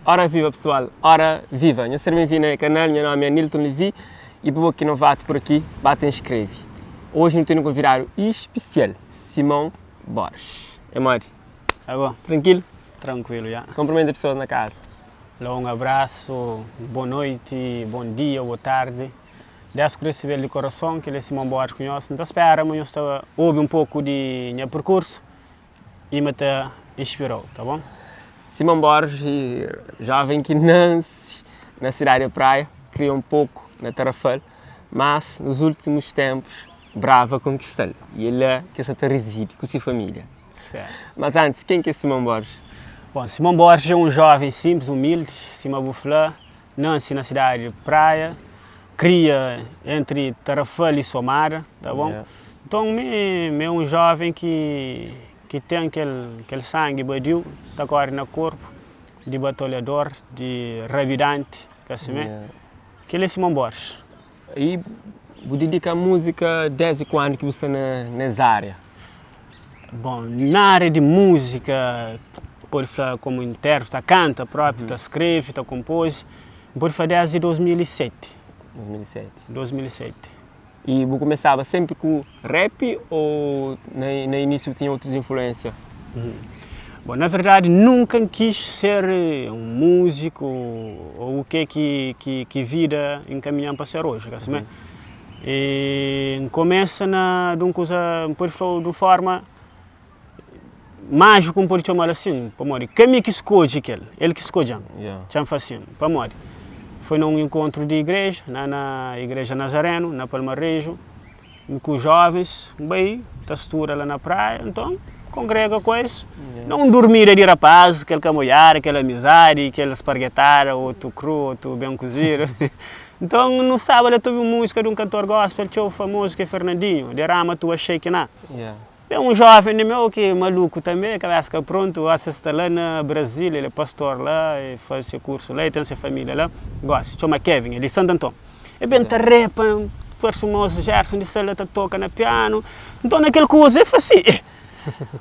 Ora viva pessoal, ora viva! Nhos ser ben-vindo na kanal, nha nome é Nilton Levy e pa bo ki novato por aqui, ba ta inscreve. Hoje nu ten un convidado especial, Simão Borges. É modi? Tá bom. Tranquilo? Tranquilo, ya. Cumprimenta pessoas na casa. Lá um abraço, boa noite, bom dia, boa tarde. Deus ku recebel di coração, kel é Simão Borges ku nhos. N ta spera ma nhos ta obi um pouco di nha percurso e ma ta inspirau, tá bom? Simão Borges, jovem que nasce na cidade de Praia, cria um pouco na Tarrafal, mas nos últimos tempos brava conquistal e é lá que sa ta reside com sua família. Certo. Mas antes, quem que é Simão Borges? Bom, Simão Borges é um jovem simples, humilde, sima bu fla, nasce na cidade de Praia, cria entre Tarrafal e Somada, tá bom? Yeah. Então, mi, mi é um jovem que, que tem aquele, aquele sangue badiu, tá corre no corpo, de batalhador, de rabidante, assim mesmo. Yeah. Que ele é Simão Borges. E bu dedica à música desde quando que você está na, nessa área? Bom, na área de música, pode falar como intérprete, canta próprio, tá escreve, tá compôs, pode falar desde 2007. 2007. 2007. E você começava sempre com rap ou no, no início tinha outras influências? Bom, na verdade, nunca quis ser um músico ou o que que, que, que vida encaminhando para ser hoje, assim, uhum. E começa na, de uma coisa, pode falar de uma forma mágica, pode chamar assim, para morrer. Quem que escolhe aquele? Ele que escolhe. Yeah. Chama assim, para morrer. Foi num encontro de igreja, na, na Igreja Nazareno, na Palmarejo, com os jovens, bem, textura lá na praia, então congrega com isso. Yeah. Não dormir de rapaz, aquele camoiar, aquela amizade, aquela esparguetada, outro cru, outro bem cozido. então, no sábado eu tive música de um cantor gospel, tio famoso que é Fernandinho, derrama tua Shekinah. Yeah. Tem um jovem de meu que é maluco também, cabeça que pronto, assiste lá na Brasília, ele é pastor lá, e faz seu curso lá, e tem sua família lá, gosta, chama Kevin, ele é de Santo Antão. É bem tarepa, força o moço Gerson de Sala, tá toca na piano, então naquele coisa, eu falei assim, eh,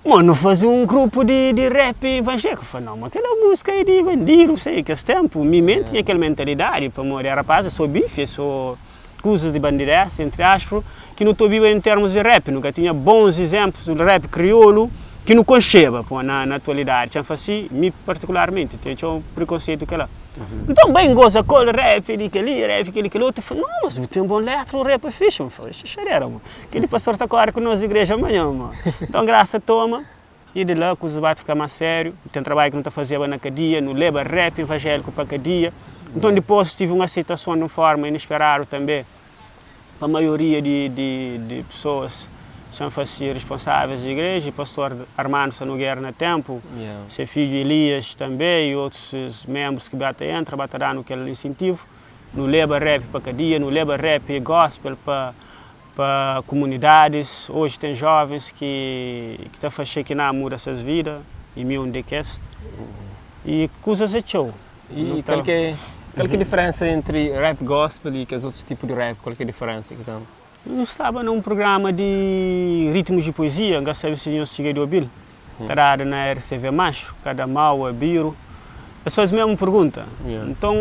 mano, fazer um grupo de, de rap evangélico. Eu falei, não, mas aquela música é de bandido, sei, que esse tempo, minha mente tinha aquela mentalidade, para morrer, rapaz, eu sou bife, eu sou coisas de bandidez, entre aspas, que não estou vivo em termos de rap, nunca tinha bons exemplos de rap crioulo que não conceba pô, na, na atualidade. Tinha assim, me particularmente, tinha um preconceito que lá. Então, bem, goza com o rap, de aquele, rap, aquele, aquele outro. Eu falei, não, mas tem um bom letra, o rap é fixe. Eu falei, xixareira, mano. Aquele pastor está com nós na igreja amanhã, mano. Então, graça toma. E de lá, que os vai ficar mais sério. Tem trabalho que não está fazendo na cadeia, não leva rap evangélico para a cadeia. Então, depois tive uma aceitação de uma forma inesperada também para a maioria de, de, de pessoas são assim, responsáveis da igreja, o pastor Armando Sanogueira na tempo, Yeah. seu filho Elias também e outros membros que batem entra, batem dando aquele incentivo, no leva rap para cadeia, no leva rap e gospel para para comunidades. Hoje tem jovens que que tá fazendo que não muda essas vidas e mim onde que é. E coisas é show. E Não qual tá- que é, qual que é a diferença entre rap gospel e que os outros tipos de rap? Qual que é a diferença que tem? Eu estava num programa de ritmos de poesia, não sei se eu cheguei de ouvir, está na RCV Macho, cada mal, a Biro. As pessoas mesmo perguntam. Yeah. Então,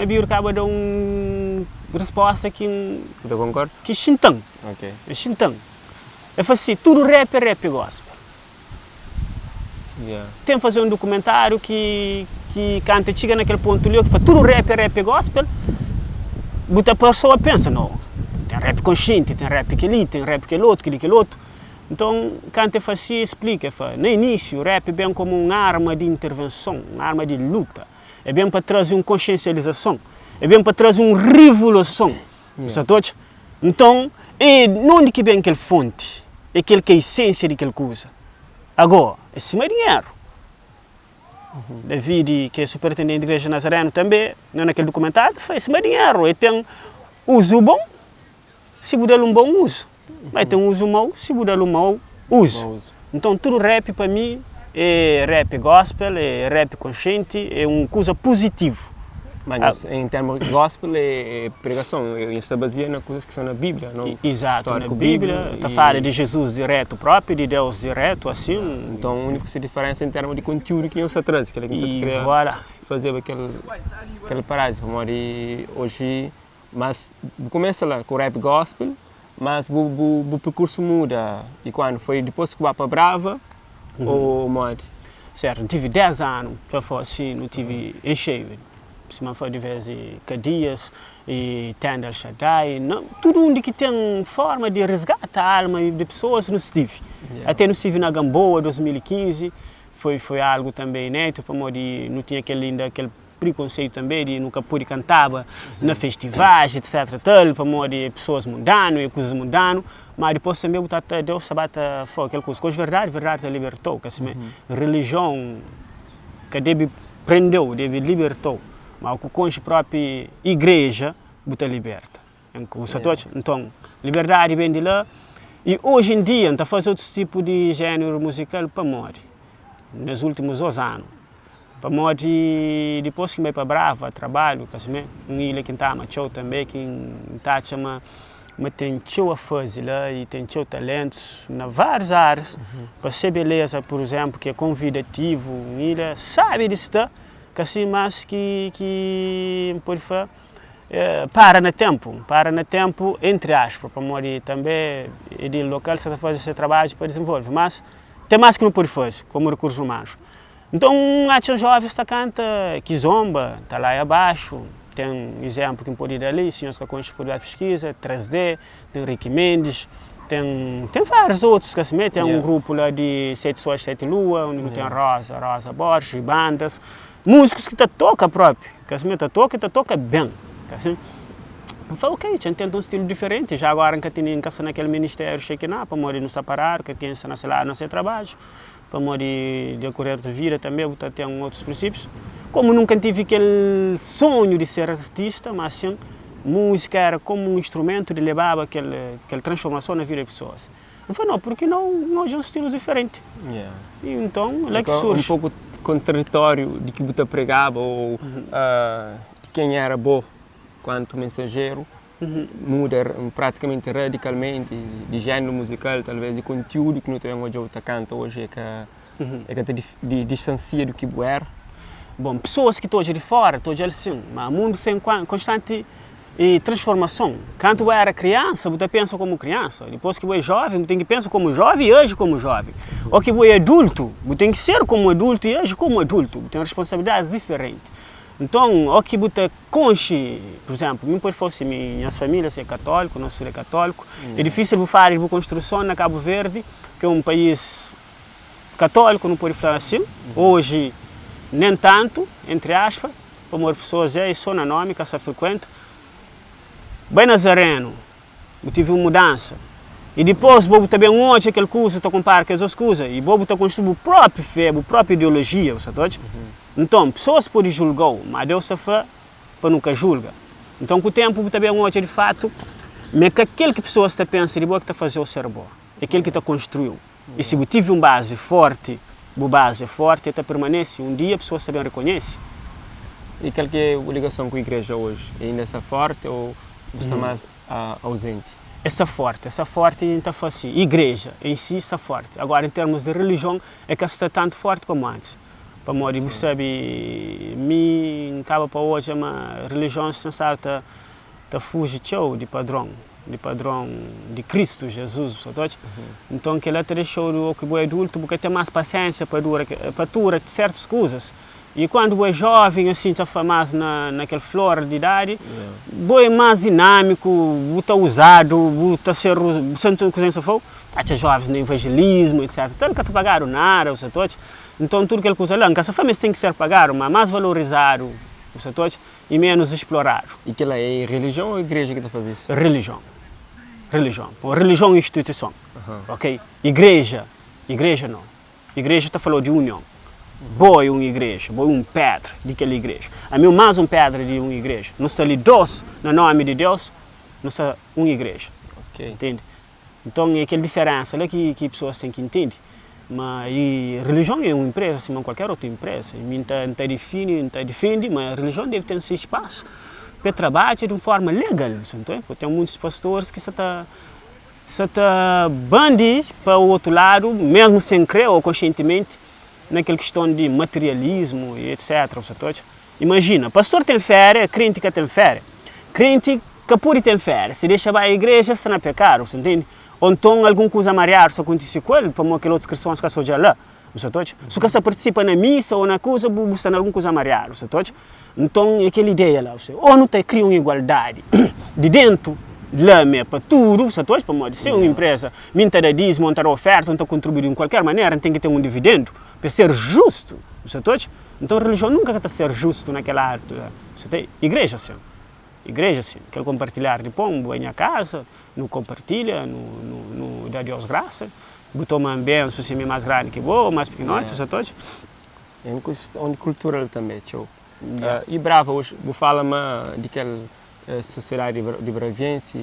a Biro acaba de dar uma resposta que, Você concorda? que xintão, Ok. é xintão. Eu falo assim, tudo rap é rap gospel. Yeah. Tem que fazer um documentário que, que canta, chega naquele ponto ali, que fala tudo rap é rap gospel, muita pessoa pensa, não, tem rap consciente, tem rap aquele, tem rap aquele outro, aquele, aquele outro. Então, canta faz assim, explica, fala, no início, o rap vem como uma arma de intervenção, uma arma de luta, é bem para trazer uma consciencialização, é bem para trazer uma revolução, yeah. todos? Então, é onde que vem aquele fonte, é aquele que é a essência daquele coisa. Agora, esse é dinheiro. David, que é superintendente da Igreja Nazareno também, não naquele documentário, faz esse dinheiro. Ele tem uso bom, se você um bom uso. Mas tem um uso mau, se você um mau uso. Mau uso. Então, tudo rap para mim é rap gospel, é rap consciente, é uma coisa positiva. Mas em termos de gospel é, é pregação, está baseado nas coisas que são na Bíblia, não? Exato, na Histórico Bíblia, bíblico está e- falando de Jesus direto próprio, de Deus direto, assim. Então, a única diferença em termos de conteúdo que eu se traz, que é que você E cria voilà. fazeba kel kel paragem pamodi oji mas bu kumesa la ku rap gospel mas bu bu bu perkursu muda e kuandu foi dipôs ki bu ba pa Brava ou modi? Sertu, N tive 10 anu ta fase nu tive em cheio sima N fla di vez di Kadias e Tenda El Shaddai na tudu undi ki ten forma di resgata alma di pesoas nu stive ate nu stive na Gamboa 2015 foi foi algu tanbe inéditu pamodi nu tinha kel inda kel prikonseitu tanbe di nu ka pode kantaba na festivais etc tal pamodi pesoas mundanu e kuzas mundanu ma dipos tanbe bu ta ta Deus ta ba ta fla kel kuza koz verdadi verdadi ta libertou ka sima relijion ka debe prendeu debe libertou ma ku konxe propi igreja bu ta liberta bu sa ta odja nton liberdadi ben di la i oji en dia N ta faze otus tipu di jeneru muzikal pamodi nes ultimus 2 anu pamodi dipos ki N bai pa Brava trabalhu ka sime un ilha ki N ta ama txeu tanbe ki N ta atxa ma ma ten txeu a faze la i ten txeu talentus na várius árias pa se beleza pur izénplu ki é konvidativu un ilha sabi di sta ka si mas ki ki N pode fla para na ténpu para na ténpu entri aspas pamodi tanbe é di lokal sa ta faze se trabadju pa dizenvolve mas ten mas ki nu pode faze komu rikursus umanus nton N atxa jovens ta kanta kizomba ta la abaxu ten izénplu ki N pode da li si nhos ka konxe pode ba piskiza 3D ten Ricky Mendes ten ten várius otus ka simé ten un grupu la di seti sol seti lua undi nu ten Rosa Rosa Borges i bandas músikus ki ta toka propi ka simé ta toka i ta toka ben ka si N fla ok txa N tenta un stilu diferenti já agora N ka tene N ka sta na kel ministériu xekiná pamodi nu sta paradu ka ken sta na se ladu na se trabadju pamodi dekorer di vida tanbe bu ta ten otus prinsípius. Komu nunka N tive kel sonhu di ser artista, má sin, múzika éra komu un instrumentu di lebaba kel kel transformason na vida di pesoas. N fla, no, purki nau N odja un stilu diferenti? I nton, la ki surji. Un poku kontraditóriu di ki bu ta pregaba ô di ken éra bo kuantu mensajeru. Muda pratikamenti radikalmenti di jéneru muzikal, talvês di kontiúdu ki nu ta ben odja-u ta kanta oji é ka é ka ta distansia di ki bu éra. Bon, pesoas ki ta odja di fóra ta odja-l sin, má mundu sta en konstanti transformason. Kantu bu éra kriansa, bu ta pensa kómu kriansa, dipôs ki bu é jóven, bu ten ki pensa kómu jóven i aji kómu jóven. Ô ki bu é adultu, bu ten ki ser kómu adultu i aji kómu adultu, bu ten responsabilidadis diferenti. Nton, ó ki bu ta konxe, pur izénplu, mi pode fla si mi, nhas família é katóliku, nos tudu é katóliku, é difísil bu fala di bu konstruson na Kabu Verdi, ki é un país katóliku, nu pode fla asin, oji nen tantu, entri aspa, pamodi pesoas dja é sô na nómi, ka sa frikuenta. Bai Nazarenu, Bu tive un mudansa. I dipôs bo bu ta ben odja kel kuza, ta konpara kes dôs kuza i bo bu ta konstrui bu própi fé, bu própi ideolojia, bu sa ta odja? Nton, pesoas pode julga-u, má Deus ta fla pa nu ka julga. Nton, ku ténpu bu ta ben odja di fatu ma é ka kel ki pesoas ta pensa di bo ki ta faze-u ser bo, é kel ki ta konstrui-u. I si bu tive un bazi fórti, bu bazi é fórti, el ta permanese, un dia pesoas ta ben rekonhese. I kal ki é bu ligason ku igreja oji? Inda sta fórti ô bu sta más auzenti? El sta fórti, el sta fórti i N ta fla si, igreja en si sta fórti. Agora, en termus di relijion, el ka sta tantu fórti kómu antis. Pamodi bu sabe, mi N kaba pa odja ma relijions ten stadu ta ta fuji txeu di padron, di padron di Kristu Jezus, bu sa ta odja? Nton kel-la ta dexa-u di ô ki bo é adultu, bu ka ten más pasiénsia pa dura, pa atura sértus kuzas. I kandu bo é jóven, asin, ta fla más na na kel flor di idadi, bo é más dinámiku, bu ta uzadu, bu ta ser, bu sa ntende kuzê ki N sta fla-u? Ta atxa jóvens na ivanjelismu, etc. Tal, ka ta pagadu nada, bu sa ta odja? Nton tudu kel kuza la, N ka sta fla ma es ten ki ser pagadu, má más valorizadu, bu sa ta odja? I ménus exploradu. I kel-la é relijion ô igreja ki ta faze isu? Relijion. Relijion. Pô, relijion é instituison. Ok? Igreja, igreja nau. Igreja ta fala-u di union. Bo é un igreja, bo é un pédra di kel igreja. Ami é más un pédra di un igreja. Nu sta li dôs na nómi di Deus, nu sta un igreja. Intende? Nton é kel diferénsa la ki ki pesoas ten ki intende, ma i relijion é un inpreza sima kualker otu inpreza. I mi N ta N ta difini, N ta difende ma relijion debe ten se spasu pa e trabadja di un forma legal. Nton ten muntis pastoris ki sa ta sa ta bandi pa otu ladu, mesmu sen kre o konsientimenti, na kel kiston di materialismu i etsétra. Bu sa ta odja? Imajina, pastor ten féria, krenti ka ten féria. Krenti ka pode ten féria, si dexa bai igreja sta na pekadu, bu sta ntende? Ô nton algun kuza mariadu sta kontise ku el, pamodi kel otus kristons ka sta odja-l la, bu sta ta odja? Si bu ka sta partisipa na misa ô na kuza, bu bu sta na algun kuza mariadu, bu sta ta odja? Nton é kel ideia la, bu sta ô nu ta kria un igualdadi di dentu la mé pa tudu, bu sta ta odja? Pamodi si un inpreza, mi N ta da dízimu ô N ta da oférta ô N ta kontribui di un kualker manera, N ten ki ten un dividendu pa ser justu, bu sta ta odja? Nton relijion nunka ka ta ser justu na kel atu la. Sa ta igreja sin, igreja sin, kel konpartilhar di pon, bu bai nha kaza, nu konpartilha, nu nu nu da Deus grasa, bu toma bensu si mi mas grandi ki bo, o mas pikinoti, sa ta odja. É un kuston di kultural tanbe txeu. I brava oxi, bu fala ma di kel sosiedadi di braviensi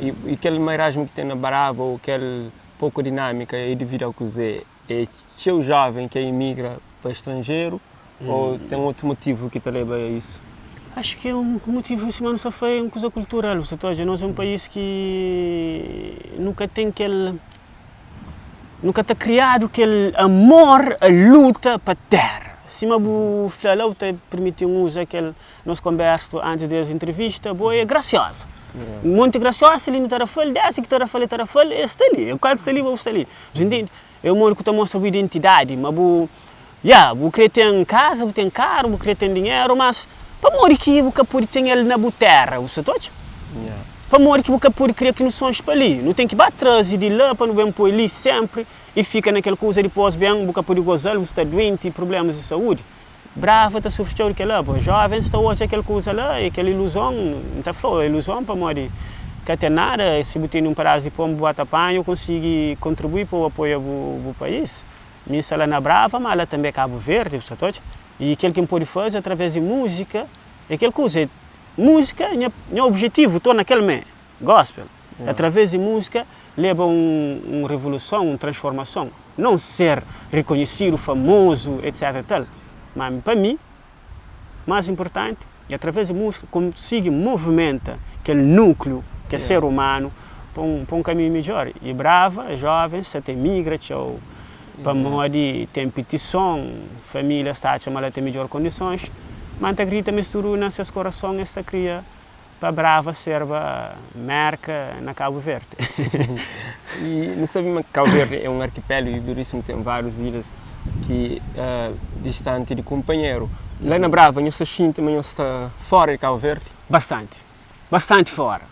i kel mairasmu ki ten na Brava o kel poku dinamika é dividu a kuzê? É txeu jóven ki imigra pa stranjeru ô ten otu motivu ki ta leba a isu? Acho ki un motivu sima nu sta fla é un kuza kultural, bu sa ta odja nos é un país ki nu ka ten kel nu ka ta kriadu kel amor a luta pa téra, sima bu fla la bu ta pirmiti-m uza kel nos konbersu antis di es intrivista, bo é grasioza. Monti Grasiosa li na Tarrafal, désdi ki Tarrafal é Tarrafal, es sta li, o kal sta li, bo sta li. Bu intende? É un modi ku ta mostra bu identidadi, ma bu, ya, bu krê ten kaza, bu ten karu, bu krê ten dinheru, mas pamodi ki bu ka pode ten el na bu téra? Bu sta ta odja? Pamodi ki bu ka pode kria kondisons pa li? Nu ten ki ba traze di la pa nu ben poi li sénpri i fika na kel kuza, dipôs ben bu ka pode goza-l, bu sta duenti, prublémas di saúdi. Brava ta sufri txeu di kel-la, bo jovens ta odja kel kuza la e kel iluzon, N ta fla-u, é iluzon pamodi ka ten nada, si bu tene un padás di pon bu ba ta panha u konsigi kontribui pa u apoia bu país. Mi sta la na Brava, ma la tanbe é Kabu Verdi, bu sa ta odja? I kel ki N pode faze através di múzika é kel kuza, é múzika nha nha objetivu, torna kel mé gospel, através di múzika leba un un revoluson, un transformason. Non ser rikonhesidu, famozu, etc tal, ma pa mi mas inpurtanti é através di musika konsigi movimenta kel nukliu ki é ser umanu pa un pa un kaminhu midjor. I brava jovens sa ta emigra txeu pamodi ten pitison, familias ta atxa ma la ten midjor kondisons, ma N ta kridita ma es tudu na ses korason es ta kria Pa brava serba Merka na Kabu Verdi. I nu sabe ma Kabu Verdi é un arkipélagu i pur isu nu ten várius ilhas ki distanti di kunpanheru. La na Brava nhos ta xinti ma nhos sta fóra di Kabu Verdi? Bastanti. Bastanti fóra.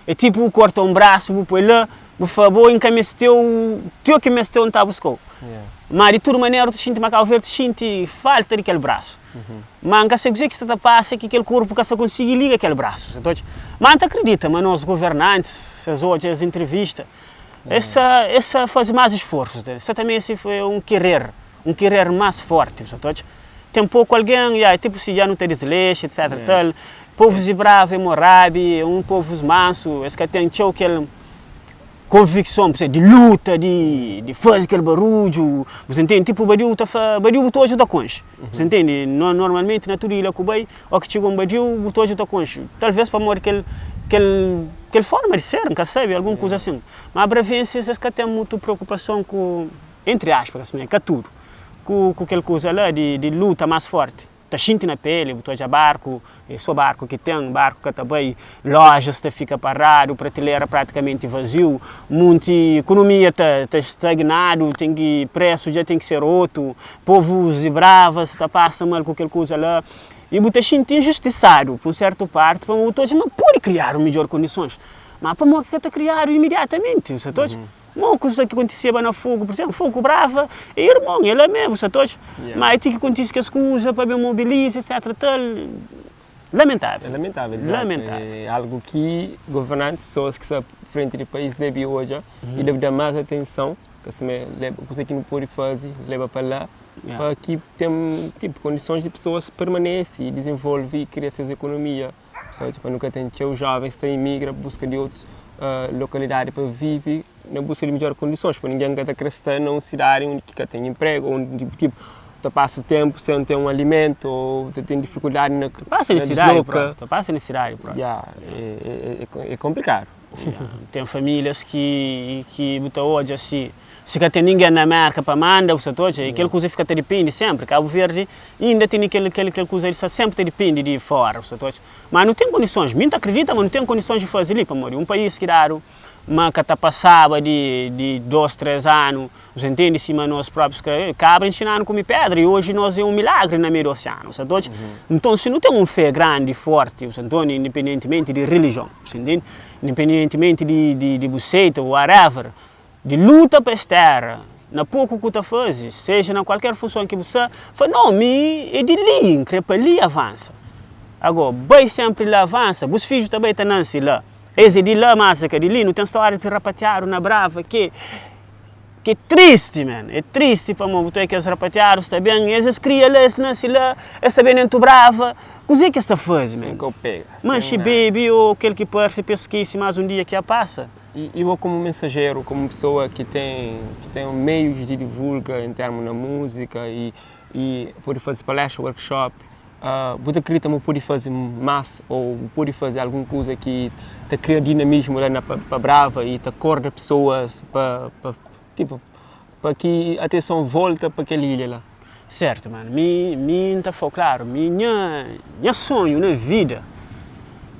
É tipu bu korta un brasu bu poi la, bu fla bo N ka meste-u, tio ki meste-u N ta buska-u. Má di tudu manera bu ta xinti ma Kabu Verdi ta xinti falta di kel brasu. Ma N ka sai kuzê ki sta ta pasa ki kel korpu ka sta konsigi liga kel brasu, sa ta odja? Ma N ta kridita ma nos governantis, si es odja es intrivista, es sa es sa faze más isforsu, ta sta ta meste un kerer, un kerer más forti, sa ta odja? Ten poku algen, ya, tipu si dja nu ta dislexa, etc. Tal, povus di Brava é morabi, é un povus mansu, es ka ten txeu kel. Konvikson, bu di luta, di di faze kel barudju, bu ta ntende? Tipu badiu ta fla, badiu bu ta odja bu ta konxe, bu ta ntende? Normalmenti na tudu ilha ku bai, o ki txiga un badiu bu ta odja bu ta konxe, talves pamodi kel kel kel forma di ser, N ka sabe, algun kuza asin. Ma bravensis es ka ten mutu preokupason ku, entri aspas, ka tudu, ku ku kel kuza la di di luta mas forti. Ta xinti na peli, bu ta odja barku, é so barku ki ten, barku ka ta bai, lojas ta fika paradu, pratilera pratikamenti vaziu, munti ikonomia ta ta stagnadu, ten ki presu dja ten ki ser otu, povus di bravas ta pasa mal ku kel kuza la, i bu ta xinti injustisadu pa un sertu parti, pamodi bu ta odja ma podi kriadu midjor kondisons, ma pamodi ki ka ta kriadu imidiatamenti, bu sa ta odja? Mau kuza ki kontiseba na Fogu, pur izénplu, Fogu Brava é irmon, el é mésmu, sa ta odja? Má é ti ki kontise kes kuza pa ben mobiliza, etc. Tal, lamentável. É lamentável, izatu. Lamentável. É algu ki governantis, pesoas ki sta frenti di país debe odja i debe da más atenson, ka simé leba kuza ki nu pode faze, leba pa la, pa ki ten tipo kondisons di pesoas permanese i dizenvolve i kria ses ekonomia. Só pa nu ka ten txeu jovens ta imigra buska di otus lokalidadi pa vivi na buska di midjor kondisons, pa ningen ka ta kre sta na un sidadi undi ki ka ten inpregu, undi ki tipo ta pasa tenpu sen ten un alimentu ou ta ten difikuldadi na pasa nissidadi ta pasa nissidadi Ya, é konplikadu. Ten famílias ki ki bu ta odja si si ka ten ningen na Merka pa manda bu sa ta odja, e kel kuza fika ta dipindi senpri. Kabu Verdi inda tene kel kel kel kuza di sta senpri ta dipindi di fora bu sa ta odja. Ma nu ten kondisons, mi N ta kridita ma nu ten kondisons di faze li pamodi un país ki dadu ma ka ta pasaba di di dos, tres anu, bu sa ntende, sima nos proprius kabra inxina-nu kume pedra i oji nos é un milagri na meiu di osianu, bu sa ta odja. Nton si nu ten un fé grandi, forti, bu sa ntende, independentimenti di rilijion, bu sa ntende, independentimenti di di di bu seita, whatever, di luta pa es tera, na poku ku ta faze, seja na kualker funson ki bu sta, fla, no, mi é di li, N kre pa li avansa. Ago, bai senpri la avansa, bus fidju ta bai ta nanse la. Es é di la, mas é ka di li. Nu ten stórias di rapatiadu na Brava ki ki é tristi, man. É tristi pamodi bu ta odja kes rapatiadu sta ben, es es kria la, es nase la, es ta ben dentu Brava. Kuzê ki es ta faze, man? Sen ka pega, sen Manxe nada. bebe ô kel ki parse pa es skese más un dia ki a pasa. I i bo komu mensajeru, komu pesoa ki ten ki ten meius di divulga en termu na múzika i i pode faze palestra, workshop, Bu ta kridita ma bu pode faze más ô bu pode faze algun kuza ki ta kria dinamismu la na pa Brava i ta korda pesoas pa pa tipu pa ki atenson volta pa kel ilha la? Sertu mano, mi mi N ta fla-u klaru, mi nha nha sonhu na vida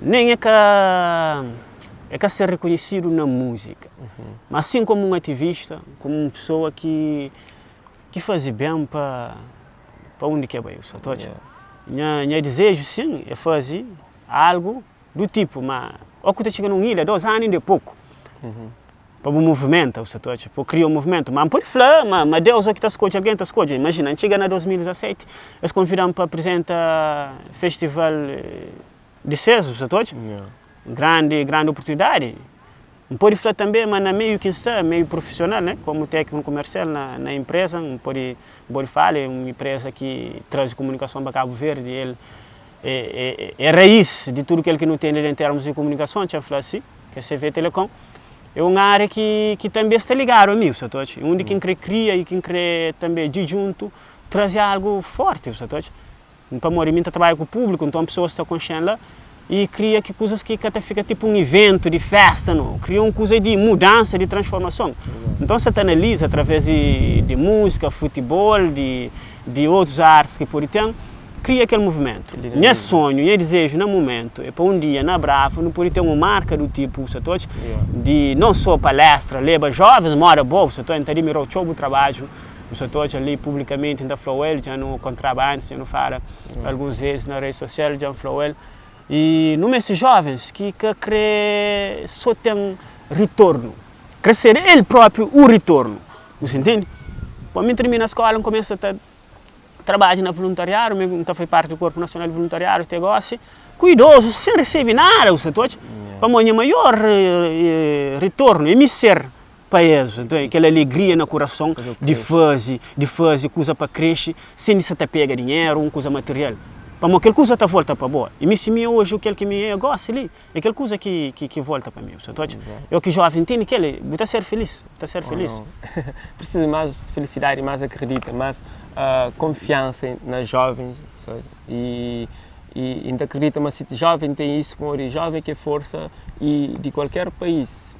nen é ka é ka ser rekonhesidu na múzika, mas sin komu un ativista, komu un pesoa ki ki faze ben pa pa undi ke bai, bu sa ta odja? Nha nha dizeju sin é faze algu du tipu, ma o ku ta txiga na un ilha, dos anu inda é poku pa bu muvimenta, bu sa ta odja? Pa bu kria un muvimentu, ma N pode fla ma ma Deus o ki ta skodje algen, ta skodje. Imajina, N txiga na 2017, es konvida-m pa aprizenta festival di ses, bu sa ta odja? Grandi, grandi oportunidadi. N pode fla tanbe ma na meiu ki N sta, meiu prufisional, né, komu tékniku kumersial na na inpreza, N pode N pode fala, é un inpreza ki traze kumunikason pa Kabu Verdi, el é é é raís di tudu kel ki nu tene li en termus di kumunikason, txa N fla si, ki é CV Telecom. É un ária ki ki tanbe sta ligadu a mi, bu sa ta odja, é undi ki N kre kria y ki N kre tanbe di djuntu traze algu forti, bu sa ta odja. Pamodi mi N ta trabadja ku públiku, nton pesoas ta konxe-m la i kria ki kuzas ki ka ta fika tipu un iventu di festa no, kria un kuza di mudansa, di transformason. Nton sa ta analiza através di di múzika, futibol, di di otus artis ki pode ten, kria kel muvimentu. Nha sonhu, nha dizeju na mumentu é pa un dia na Brava nu pode ten un marka du tipu sa ta odja, di non so palestra, leba jovens moda bo, bu sa ta odja, N ta adimira-u txeu bu trabadju. Nu sa ta odja li publikamenti, N ta fla-u el, dja nu kontraba antis, dja nu fala alguns vezis na redi sosial, dja N fla-u el. I nu meste jovens ki ka kre so ten ritornu, kre ser el propriu u ritornu, bu sa ntende? Pamodi mi N tirmina skola, N kumesa ta trabadja na voluntariadu, mi N ta fai parti di Korpu Nasional di Voluntariadu te gosi, ku idozus sen resebe nada, bu sa ta odja? Pamodi nha maior ritornu é mi ser Pa es, nton, é kel alegria na kurason di faze, di faze kuza pa krexe, sen di sa ta pega dinheru, un kuza material. Pamodi kel kuza ta volta pa bo. I mi si mi é oji kel ki mi é gosi li, é kel kuza ki, ki, ki volta pa mi. Bu sa ta odja? É o ki joven ntende kel, bu ta ser filis, bu ta ser filis. Prisiza di más felisidadi, más akredita, más konfiansa na jovens, sabe? I, i N ta akredita ma si joven ten isu, pamodi joven ki é forsa i di kualker país.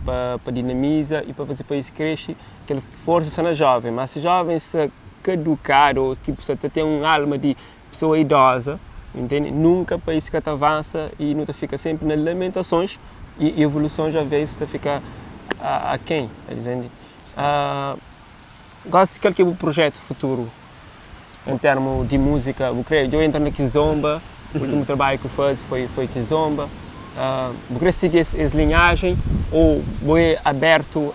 Pa pa dinamiza i pa faze país krexe, kel forsa sta na joven, ma si joven sta kadukadu ô tipo sta ta ten un alma di pesoa idoza, entende? Nunka país ka ta avansa i nu ta fika senpri na lamentasons i evoluson já vez ta fika akén, entende? Gosi kal ki é bu projetu futuru en termu di múzika? Bu kre dja entra na kizomba, últimu trabadju ki bu faze foi foi kizomba. Bu kre sigi es es linhajen ou bo é abertu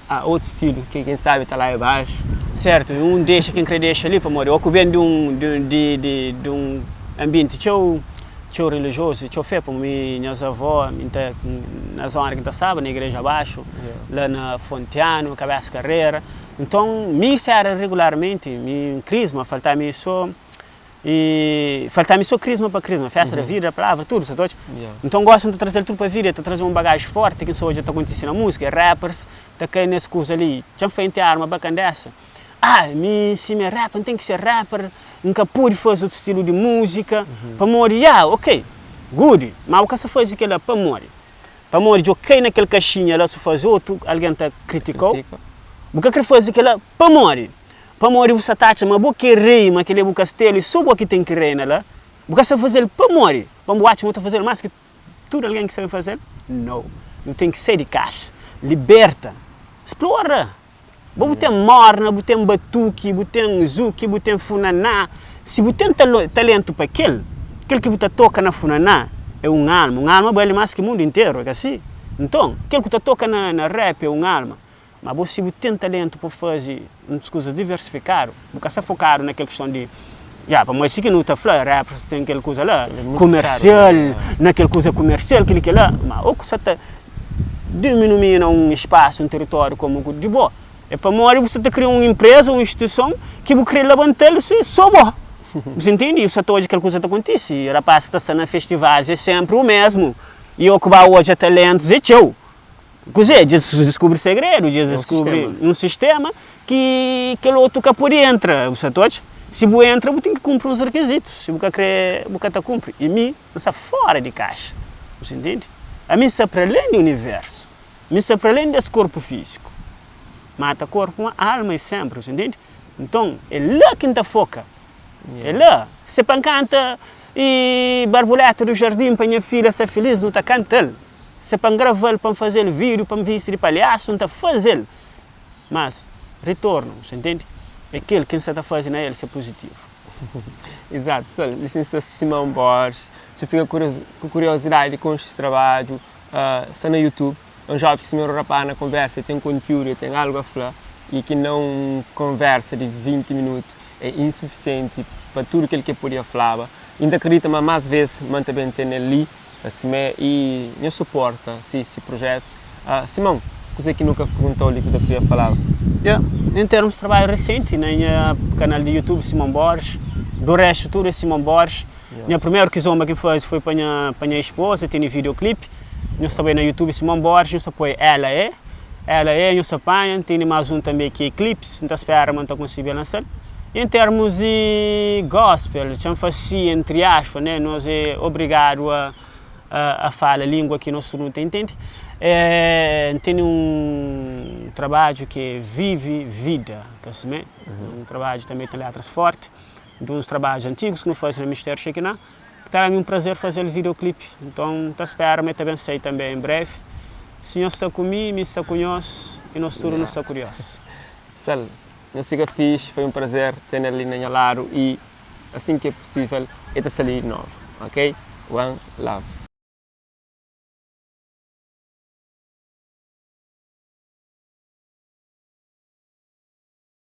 a otu stilu ki ken sabi ta la e baxu? Sertu, un dexa ki N kre dexa li pamodi o ku ben di un di di di un anbienti txeu txeu rilijiozu, txeu fé, pamodi mi nhas avó mi ta na zona ki N ta staba na igreja baxu la na Fontianu, Kabesa Karera, nton misa era regularmenti, mi krisma falta-mi so e falta-mi so krisma pa krisma, festa da vida, palavra, tudu, sa ta odja? Nton gosi N ta traze-l tudu pa vida, ta traze un bagaji forti ki N sa odja ta kontise na múzika, rappers ta kai nes kuza li, txa-m fla-m arma bakan desa, ah mi si mi é rapper N ten ki ser rapper, N ka pode faze otu stilu di múzika, pamodi, ya, ok, good, ma bu ka sa faze kel-la pamodi? Pamodi djo kai na kel kaxinha la, su faze otu, algen ta kritikau. Bu ka kre faze kela pamodi? Pamodi bu sa ta atxa ma bo ki é rei, ma kel é bu kastelu i so bo ki ten ki reina la. Bu ka sa faze-l pamodi? Pamodi bu atxa ma bu ta faze-l más ki tudu algen ki sabe faze-l? No. Nu ten ki sai di kaxa. Liberta. Splora. Bo bu ten morna, bu ten batuki, bu ten zuki, bu ten funaná. Si bu ten talentu pa kel, kel ki bu ta toka na funaná é un alma. Un alma bali más ki mundu interu, é ka si? Nton, kel ku ta toka na rap é un alma. Ma bo si bu ten talentu pa faze uns kuzas diversifikadu, bu ka sta fokadu na kel kiston di, ya, pamodi si ki nu ta fla, rappers ten kel kuza la, kumersial, na kel kuza kumersial, kili kila, ma o ku sa ta diminui na un spasu, un teritóriu komu ku di bo, é pamodi bu sta ta kria un inpreza, un instituison ki bu kre labanta-l si so bo. Bu sa ntende? I bu sa ta odja kel kuza ta kontise, rapaz ki ta sta na festivais é senpri u mesmu, i o ku ba odja talentus é txeu. Kuzê? Dja es diskubri segredu, dja es diskubri un sistéma ki kel otu ka pode entra. Bu sa ta odja? Si bu entra, bu ten ki kunpri uns rekizitus. Si bu ka krê, bu ka ta kunpri. I mi, N sta fóra di kaxa. Bu sa ntende? Ami N sta pralén di universu. Mi N sta pralén di es korpu fíziku. Mata korpu, ma alma é sénpri. Bu sa ntende? Nton, é la ki N ta foka. É la. Se pa N kanta i Barbuléta do Jardim pa nha filha sta filís, nu ta kanta-l. Se pa N grava-l, pa N faze-l vídiu, pa N bisti di palhasu, N ta faze-l. Mas, ritornu, sa ntende? É kel ki N sa ta faze na el, se puzitivu. Izatu. Pessoal, lisensa Simão Borges. Si fika ku kuriosidadi di konxe si trabadju, sta na YouTube. É un jovem ki sima un rapaz na konversa, el ten kontiúdu, el ten algu a fla i ki na un konversa di 20 minutu é insufisienti pa tudu kel ki el podia flaba. I N ta kridita ma más ves ma N ta ben tene-l li. Simé i nha suporta si si projetus. Simão, kuzê ki nu ka perguntau li ku ta kria falaba? Ya, em termos di trabalhu resenti na nha kanal di YouTube Simão Borges, do restu tudu é Simão Borges. Nha primeru kizomba ki N fazi foi pa nha pa nha esposa, tene videoclip, nhos ta bai na YouTube Simão Borges nhos ta poi Ela É, Ela É, nhos ta panha, N tene más um tanbe ki é Eclipse, N ta spera ma N ta konsigi lansa-l. Em termos di gospel, txa-m fasi entri aspas, né, nos é obrigadu a a fala lingua ki nos tudu nu ta intende. N tene un trabadju ki é Vive Vida, ka simé? Un trabadju tanbe ten letras forti, di uns trabadjus antigus ki nu fase na Ministériu Shekinah, ki ta da-mi un prazer faze-l videoclip. Nton, N ta spera ma el ta ben sai tanbe em brevi. Si nhos sta ku mi, mi sta ku nhos, i nos tudu nu sta ku Dios. Sal. Nhos fika fixi, foi un prazer tenel li na nha ladu y asin ki é pusivel e ta sta li di novu, ok? One love.